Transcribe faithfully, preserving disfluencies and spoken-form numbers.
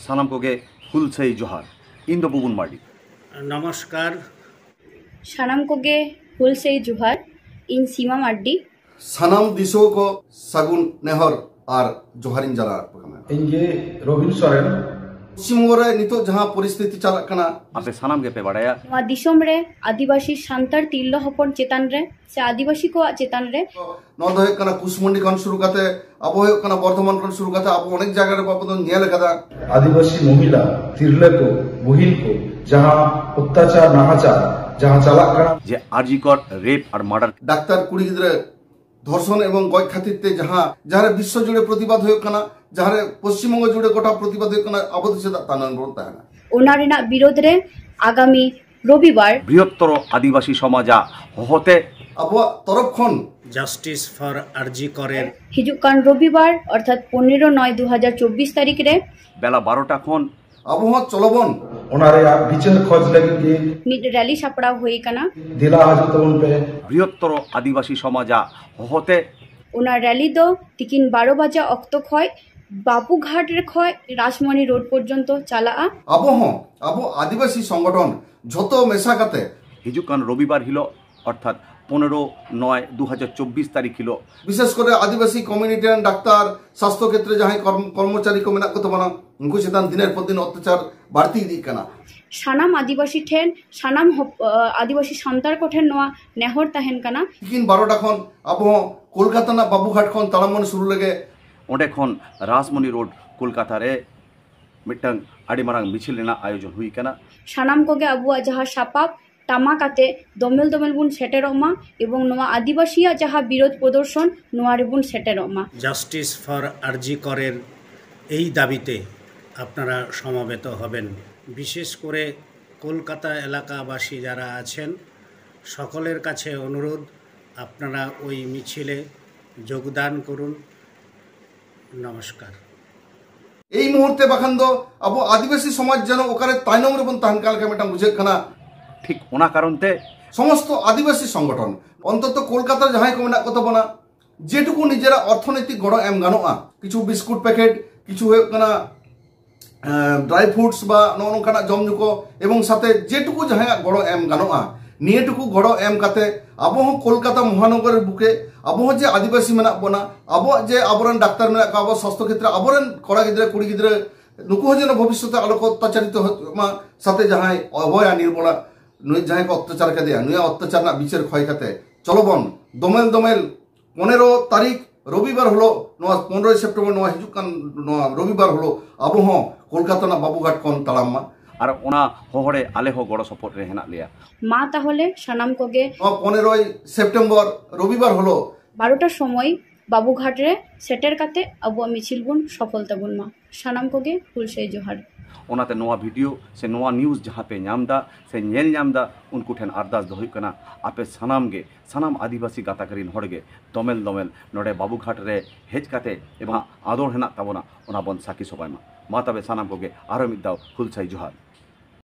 ᱥᱟᱱᱟᱢ ᱠᱚᱜᱮ ᱦᱩᱞᱥᱟᱹᱭ ᱡᱚᱦᱟᱨ᱾ ᱤᱧ ᱫᱚ ᱵᱩᱵᱩᱱ ᱢᱟᱨᱰᱤ᱾ নমস্কার। ᱥᱟᱱᱟᱢ ᱠᱚᱜᱮ ᱦᱩᱞᱥᱟᱹᱭ ᱡᱚᱦᱟᱨ᱾ ᱤᱧ ᱥᱤᱢᱟ ᱢᱟᱨᱰᱤ᱾ ᱥᱟᱱᱟᱢ ᱫᱤᱥᱩᱣᱟᱹ ᱠᱚ ᱥᱟᱹᱜᱩᱱ ᱱᱮᱦᱚᱨ ᱟᱨ ᱡᱚᱦᱟᱨᱤᱧ ᱪᱟᱞ ᱟᱠᱚ ᱠᱟᱱᱟ᱾ ᱤᱧ ᱜᱮ ᱨᱚᱵᱤᱱ ᱥᱚᱨᱮᱱ᱾ ᱯᱚᱥᱪᱤᱢᱵᱚᱝᱜᱚ ᱨᱮ ᱱᱤᱛᱚᱜ ᱡᱟᱦᱟᱸ ᱯᱚᱨᱤᱥᱛᱷᱤᱛᱤ ᱪᱟᱞᱟᱜ ᱠᱟᱱᱟ, ᱟᱯᱮ ᱥᱟᱱᱟᱢ ᱜᱮᱯᱮ ᱵᱟᱲᱟᱭᱟ᱾ ᱱᱚᱣᱟ ᱫᱤᱥᱚᱢ ᱨᱮ ᱟᱹᱫᱤᱵᱟᱹᱥᱤ ᱥᱟᱱᱛᱟᱲ ᱛᱤᱨᱞᱟᱹ ᱦᱚᱯᱚᱱ ᱪᱮᱛᱟᱱ ᱨᱮ ᱥᱮ ᱟᱹᱫᱤᱵᱟᱹᱥᱤ ᱠᱚᱣᱟᱜ ᱪᱮᱛᱟᱱ ᱨᱮ ᱱᱚᱣᱟ ᱫᱚ ᱦᱩᱭᱩᱜ ᱠᱟᱱᱟ ᱠᱩᱥᱢᱩᱱᱰᱤ ᱠᱷᱚᱱ ᱥᱩᱨᱩ ᱠᱟᱛᱮ ᱟᱵᱚ ᱦᱩᱭᱩᱜ ᱠᱟᱱᱟ ᱵᱚᱨᱫᱷᱚᱢᱟᱱ ᱠᱷᱚᱱ ᱥᱩᱨᱩ ᱠᱟᱛᱮ ᱟᱵᱚ ᱚᱱᱮᱠ ᱡᱟᱭᱜᱟ ᱨᱮ ᱟᱵᱚ ᱫᱚ ᱧᱮᱞ ᱟᱠᱟᱫᱟ᱾ ᱟᱹᱫᱤᱵᱟᱹᱥᱤ ᱢᱚᱦᱤᱞᱟ, ᱛᱤᱨᱞᱟᱹ ᱠᱚ, ᱵᱩᱦᱤᱱ ᱠᱚ ᱡᱟᱦᱟᱸ ᱚᱛᱛᱟᱪᱟᱨ ᱱᱟᱦᱟᱪᱟᱨ ᱡᱟᱦᱟᱸ ᱪᱟᱞᱟᱜ ᱠᱟᱱᱟ, ᱡᱮ ᱟᱨᱡᱤ ᱠᱚᱨ ᱨᱮᱯ ᱟᱨ ᱢᱟᱨᱰᱟᱨ ᱰᱟᱠᱛᱟᱨ ᱠᱩᱲᱤ ᱜᱤᱫᱽᱨᱟᱹ ᱫᱷᱚᱨᱥᱚᱱ ᱮᱵᱚᱝ ᱜᱚᱡ ᱠᱷᱟᱹᱛᱤᱨ ᱛᱮ ᱡᱟᱦᱟᱸ ᱡᱟᱦᱟᱸᱨᱮ ᱵᱤᱥᱥᱚ ᱡᱩᱲᱮ ᱯᱨᱚᱛᱤᱵᱟᱫ ᱦᱩᱭᱩᱜ ᱠᱟᱱᱟ, ᱡᱟᱦᱟᱸᱨᱮ ᱯᱚᱥᱪᱤᱢᱵᱚᱝᱜᱚ ᱡᱩᱲᱮ ᱜᱚᱴᱟ ᱯᱨᱚᱛᱤᱵᱟᱫ ᱦᱩᱭᱩᱜ ᱠᱟᱱᱟ, ᱟᱵᱚ ᱫᱚ ᱪᱮᱫᱟᱜ ᱛᱟᱭᱱᱚᱢ ᱵᱚᱱ ᱛᱟᱦᱮᱱᱟ? ᱚᱱᱟ ᱨᱮᱱᱟᱜ ᱵᱤᱨᱳᱫᱷ ᱨᱮ ᱟᱜᱟᱢᱤ ᱨᱚᱵᱤᱵᱟᱨ ᱵᱨᱤᱦᱚᱛᱛᱚᱨ ᱟᱹᱫᱤᱵᱟᱹᱥᱤ ᱥᱚᱢᱟᱡᱟ ᱦᱚᱦᱚᱛᱮ ᱟᱵᱚᱣᱟᱜ ᱛᱚᱨᱚᱯ ᱠᱷᱚᱱ জাস্টিস ফর আরজি করের ᱦᱤᱡᱩᱜ ᱠᱟᱱ ᱨᱚᱵᱤᱵᱟᱨ ᱚᱨᱛᱷᱟᱛ ᱯᱚᱱᱮᱨᱚ ᱱᱚᱭ ᱫᱩ ᱦᱟᱡᱟᱨ ᱪᱚᱵᱵᱤᱥ ᱛᱟᱹᱨᱤᱠᱷ ᱨᱮ ᱵᱮᱞᱟ ᱵᱟᱨᱚᱴᱟ ᱠᱷᱚᱱ ᱟᱵᱚ ᱦᱚᱸ ᱪᱚᱞᱚᱵᱚᱱ᱾ ᱚᱱᱟ ᱨᱮᱭᱟᱜ ᱵᱤᱪᱟᱹᱨ ᱠᱷᱚᱡᱽ ᱞᱟᱹᱜᱤᱫ ᱜᱮ ᱢᱤᱫ ᱨᱮᱞᱤ ᱥᱟᱯᱲᱟᱣ ᱦᱩᱭ ᱟᱠᱟᱱᱟ᱾ ᱫᱮᱞᱟ ᱦᱤᱡᱩᱜ ᱛᱟᱵᱚᱱ ᱯᱮ᱾ ᱵᱨᱤᱦᱚᱛᱛᱚᱨ ᱟᱹᱫᱤᱵᱟᱹᱥᱤ ᱥᱚᱢᱟᱡᱟ ᱦᱚᱦᱚᱛᱮ ᱚᱱᱟ ᱨᱮᱞᱤ ᱫᱚ ᱛᱤᱠᱤᱱ ᱵᱟᱨᱚ ᱵᱟᱡᱟ ᱚᱠᱛᱚ ᱠᱷᱚᱡ ᱵᱟᱵᱩᱜᱷᱟᱴ ᱨᱮ ᱠᱷᱚᱡ ᱨᱟᱡᱽᱢᱚᱱᱤ ᱨᱳᱰ ᱯᱚᱨᱡᱚᱱᱛᱚ ᱪᱟᱞᱟᱜᱼᱟ᱾ ᱟᱵᱚ ᱦᱚᱸ ᱟᱵᱚ ᱟᱹᱫᱤᱵᱟᱹᱥᱤ ᱥᱚᱝᱜᱚᱴᱷᱚᱱ ᱡᱷᱚᱛᱚ ᱢᱮᱥᱟ ᱠᱟᱛᱮ ᱦᱤᱡᱩᱜ ᱠᱟᱱ ᱨᱚᱵᱤᱵᱟᱨ ᱦᱤᱞᱳᱜ ᱚᱨᱛᱷᱟᱛ ᱯᱚᱱᱮᱨᱚ ᱱᱚᱭ ᱫᱩ ᱦᱟᱡᱟᱨ ᱪᱚᱵᱵᱤᱥ ᱛᱟᱹᱨᱤᱠᱷ ᱦᱤᱞᱳᱜ ᱵᱤᱥᱮᱥ ᱠᱚᱨᱮ ᱟᱹᱫᱤᱵᱟᱹᱥᱤ ᱠᱚᱢᱤᱭᱩᱱᱤᱴᱤ ᱨᱮᱱ ᱰᱟᱠᱛᱟᱨ, ᱥᱟᱥᱛᱷᱚ ᱠᱷᱮᱛᱨᱮ ᱡᱟᱦᱟᱸᱭ ᱠᱚᱨᱢ- ᱠᱚᱨᱢᱚᱪᱟᱨᱤ ᱠᱚ ᱢᱮᱱᱟᱜ ᱠᱚ ᱛᱟᱵᱚᱱᱟ, ᱩᱱᱠᱩ ᱪᱮᱛᱟᱱ ᱫᱤᱱᱮᱨ ᱯᱚᱨ ᱫᱤᱱ ᱚᱛᱛᱟᱪᱟᱨ ᱵᱟᱹᱲᱛᱤ ᱤᱫᱤᱜ ᱠᱟᱱᱟ᱾ ᱥᱟᱱᱟᱢ ᱟᱹᱫᱤᱵᱟᱹᱥᱤ ᱴᱷᱮᱱ ᱥᱟᱱᱟᱢ ᱦᱚᱯ- ᱟᱹᱫᱤᱵᱟᱹᱥᱤ ᱥᱟᱱᱛᱟᱲ ᱠᱚᱴᱷᱮᱱ ᱱᱚᱣᱟ ᱱᱮᱦᱚᱨ ᱛᱟᱦᱮᱱ ᱠᱟᱱᱟ᱾ ᱛᱤᱠᱤᱱ ᱵᱟᱨᱚᱴᱟ ᱠᱷᱚᱱ ᱟᱵᱚ ᱦᱚᱸ ᱠᱳᱞᱠᱟᱛᱟ ᱨᱮᱱᱟᱜ ᱵᱟᱵᱩᱜᱷᱟᱴ ᱠᱷᱚᱱ ᱛᱟᱲᱟᱢ ᱵᱚᱱ ᱥᱩᱨᱩ ᱞᱮᱜᱮ᱾ ᱚᱸᱰᱮ ᱠᱷᱚᱱ ᱨᱟᱡᱽᱢᱚᱱᱤ ᱨᱳᱰ ᱠᱳᱞᱠᱟᱛᱟ ᱨᱮ ᱢᱤᱫᱴᱟᱝ ᱟᱹᱰᱤ ᱢᱟᱨᱟᱝ ᱢᱤᱪᱷᱤᱞ ᱨᱮᱱᱟᱜ ᱟᱭᱳᱡᱚᱱ ᱦᱩᱭ ᱟᱠᱟᱱᱟ᱾ ᱥᱟᱱᱟᱢ ᱠᱚᱜᱮ ᱟᱵᱚᱣᱟᱜ ᱡᱟᱦᱟᱸ ᱥᱟᱯᱟᱵ ᱴᱟᱢᱟᱠ ᱟᱛᱮ ᱫᱚᱢᱮᱞ ᱫᱚᱢᱮᱞ ᱵᱚᱱ ᱥᱮᱴᱮᱨᱚᱜ ᱢᱟ ᱮᱵᱚᱝ ᱱᱚᱣᱟ ᱟᱹᱫᱤᱵᱟᱹᱥᱤᱭᱟᱜ ᱡᱟᱦᱟᱸ ᱵᱤᱨᱳᱫᱷ ᱯᱨᱚᱫᱚᱨᱥᱚᱱ ᱱᱚᱣᱟ ᱨᱮᱵᱚᱱ ᱥᱮᱴᱮᱨᱚᱜ ᱢᱟ᱾ জাস্টিস ফর আরজি করের এই দাবিতে আপনারা সমবেত হবেন। বিশেষ করে কলকাতা এলাকাবাসী যারা আছেন, সকলের কাছে অনুরোধ, আপনারা ওই মিছিলে যোগদান করুন। নমস্কার। ᱮᱭ ᱢᱩᱦᱩᱨᱛᱮ ᱵᱟᱠᱷᱟᱱ ᱫᱚ ᱟᱵᱚ ᱟᱹᱫᱤᱵᱟᱹᱥᱤ ᱥᱚᱢᱟᱡᱽ ᱡᱮᱱᱚ ᱚᱠᱟᱨᱮ ᱛᱟᱭᱱᱚᱢ ᱨᱮᱵᱚᱱ ᱛᱟᱦᱮᱱ ᱠᱟᱱ ᱞᱮᱠᱟ ᱢᱤᱫᱴᱟᱝ ᱵᱩᱡᱷᱟᱹᱜ ᱠᱟᱱᱟ᱾ ᱴᱷᱤᱠ ᱚᱱᱟ ᱠᱟᱨᱚᱱ ᱛᱮ ᱥᱚᱢᱚᱥᱛᱚ ᱟᱹᱫᱤᱵᱟᱹᱥᱤ ᱥᱚᱝᱜᱚᱴᱷᱚᱱ ᱚᱱᱛᱚᱛᱚ ᱠᱳᱞᱠᱟᱛᱟ ᱨᱮ ᱡᱟᱦᱟᱸᱭ ᱠᱚ ᱢᱮᱱᱟᱜ ᱠᱚ ᱛᱟᱵᱚᱱᱟ, ᱡᱮᱴᱩᱠᱩ ᱱᱤᱡᱮᱨᱟᱜ ᱚᱨᱛᱷᱚᱱᱳᱭᱛᱤᱠ ᱜᱚᱲᱚ ᱮᱢ ᱜᱟᱱᱚᱜᱼᱟ, ᱠᱤᱪᱷᱩ ᱵᱤᱥᱠᱩᱴ ᱯᱮᱠᱮᱴ, ᱠᱤᱪᱷᱩ ᱦᱩᱭᱩᱜ ᱠᱟᱱᱟ ᱰᱨᱟᱭ ᱯᱷᱨᱩᱴᱥ ᱵᱟ ᱱᱚᱜᱼᱚ ᱱᱚᱝᱠᱟᱱᱟᱜ ᱡᱚᱢ ᱧᱩ ᱠᱚ, ᱮᱵᱚᱝ ᱥᱟᱛᱮ ᱡᱮᱴᱩᱠᱩ ᱡᱟᱦᱟᱸᱭᱟᱜ ᱜᱚᱲᱚ ᱮᱢ ᱜᱟᱱᱚᱜᱼᱟ, ᱱᱤᱭᱟᱹᱴᱩᱠᱩ ᱜᱚᱲᱚ ᱮᱢ ᱠᱟᱛᱮ ᱟᱵᱚ ᱦᱚᱸ ᱠᱳᱞᱠᱟᱛᱟ ᱢᱚᱦᱟᱱᱚᱜᱚᱨ ᱨᱮ ᱵᱩᱠᱮ ᱟᱵᱚ ᱦᱚᱸ ᱡᱮ ᱟᱹᱫᱤᱵᱟᱹᱥᱤ ᱢᱮᱱᱟᱜ ᱵᱚᱱᱟ, ᱟᱵᱚᱣᱟᱜ ᱡᱮ ᱟᱵᱚᱨᱮᱱ ᱰᱟᱠᱛᱟᱨ ᱢᱮᱱᱟᱜ ᱠᱚᱣᱟ, ᱟᱵᱚ ᱥᱟᱥᱛᱷᱚ ᱠᱷᱮᱛᱨᱮ ᱟᱵᱚᱨᱮᱱ ᱠᱚᱲᱟ ᱜᱤᱫᱽᱨᱟᱹ ᱠᱩᱲᱤ ᱜᱤᱫᱽᱨᱟᱹ ᱱᱩᱠᱩ ᱦᱚᱸ ᱡᱮᱱᱚ ᱵᱷᱚᱵᱤᱥᱥᱚᱛ ᱨᱮ ᱟᱞᱚ ᱠᱚ ᱚᱛᱛᱟᱪᱟᱨᱤᱛ ᱦᱩᱭᱩᱜ ᱢᱟ, ᱥᱟᱛᱮ ᱡᱟᱦᱟᱸᱭ ᱚᱵᱷᱚᱭᱟ ᱱᱤᱨᱢᱚᱞᱟ ᱱᱩᱭ ᱡᱟᱦᱟᱸᱭ ᱠᱚ ᱚᱛᱛᱟᱪᱟᱨ ᱠᱟᱫᱮᱭᱟ, ᱱᱩᱭᱟᱜ ᱚᱛᱛᱟᱪᱟᱨ ᱨᱮᱱᱟᱜ ᱵᱤᱪᱟᱹᱨ ᱠᱷᱚᱭ ᱠᱟᱛᱮ ᱪᱚᱞᱚ ᱵᱚᱱ ᱫᱚᱢᱮᱞ ᱫᱚᱢᱮᱞ ᱯᱚᱱᱮᱨᱚ ᱛᱟᱹᱨᱤᱠᱷ ᱨᱚᱵᱤᱵᱟᱨ ᱦᱤᱞᱳᱜ, ᱱᱚᱣᱟ ᱯᱚᱱᱨᱚᱭ ᱥᱮᱯᱴᱮᱢᱵᱚᱨ, ᱱᱚᱣᱟ ᱦᱤᱡᱩᱜ ᱠᱟᱱ ᱱᱚᱣᱟ ᱨᱚᱵᱤᱵᱟᱨ ᱦᱤᱞᱳᱜ ᱟᱵᱚ ᱦᱚᱸ ᱠᱳᱞᱠᱟᱛᱟ ᱨᱮᱱᱟᱜ ᱵᱟᱵᱩᱜᱷᱟᱴ ᱠᱷᱚᱱ ᱛᱟᱲᱟᱢ ᱢᱟ᱾ ᱟᱨ ᱚᱱᱟ ᱦᱚᱦᱚᱲᱮ ᱟᱞᱮ ᱦᱚᱸ ᱜᱚᱲᱚ ᱥᱚᱯᱚᱦᱚᱫ ᱨᱮ ᱦᱮᱱᱟᱜ ᱞᱮᱭᱟ᱾ ᱢᱟ ᱛᱟᱦᱚᱞᱮ ᱥᱟᱱᱟᱢ ᱠᱚᱜᱮ ᱱᱚᱣᱟ ᱯᱚᱱᱮᱨᱚᱭ ᱥᱮᱯᱴᱮᱢᱵᱚᱨ ᱨᱚᱵᱤᱵᱟᱨ ᱦᱤᱞᱳᱜ ᱵᱟᱨᱚᱴᱟ ᱥᱚᱢᱚᱭ ᱵᱟᱵᱩᱜᱷᱟᱴ ᱨᱮ ᱥᱮᱴᱮᱨ ᱠᱟᱛᱮ ᱟᱵᱚᱣᱟᱜ ᱢᱤᱪᱷᱤᱞ ᱵᱚᱱ ᱥᱚᱯᱷᱚᱞ ᱛᱟᱵᱚᱱ ᱢᱟ᱾ ᱥᱟᱱᱟᱢ ᱠᱚᱜᱮ ᱦᱩᱞᱥᱟᱹᱭ ᱡᱚᱦᱟᱨ᱾ ᱚᱱᱟᱛᱮ ᱱᱚᱣᱟ ᱵᱷᱤᱰᱤᱭᱳ ᱥᱮ ᱱᱚᱣᱟ ᱱᱤᱭᱩᱡᱽ ᱡᱟᱦᱟᱸ ᱯᱮ ᱧᱟᱢ ᱮᱫᱟ ᱥᱮ ᱧᱮᱞ ᱧᱟᱢ ᱮᱫᱟ, ᱩᱱᱠᱩ ᱴᱷᱮᱱ ᱟᱨᱫᱟᱥ ᱫᱚ ᱦᱩᱭᱩᱜ ᱠᱟᱱᱟ, ᱟᱯᱮ ᱥᱟᱱᱟᱢ ᱜᱮ, ᱥᱟᱱᱟᱢ ᱟᱹᱫᱤᱵᱟᱹᱥᱤ ᱜᱟᱛᱟᱠ ᱨᱤᱱ ᱦᱚᱲ ᱜᱮ ᱫᱚᱢᱮᱞ ᱫᱚᱢᱮᱞ ᱱᱚᱰᱮ ᱵᱟᱵᱩᱜᱷᱟᱴ ᱨᱮ ᱦᱮᱡ ᱠᱟᱛᱮ ᱮᱵᱚᱝ ᱟᱫᱚᱲ ᱦᱮᱱᱟᱜ ᱛᱟᱵᱚᱱᱟ, ᱚᱱᱟ ᱵᱚᱱ ᱥᱟᱹᱠᱷᱤ ᱥᱚᱵᱷᱟᱭ ᱢᱟ᱾ ᱢᱟ ᱛᱚᱵᱮ ᱥᱟᱱᱟᱢ ᱠᱚᱜᱮ ᱟᱨᱚ ᱢᱤᱫ ᱫᱷᱟᱣ ᱦᱩᱞᱥᱟᱹᱭ ᱡᱚᱦᱟᱨ᱾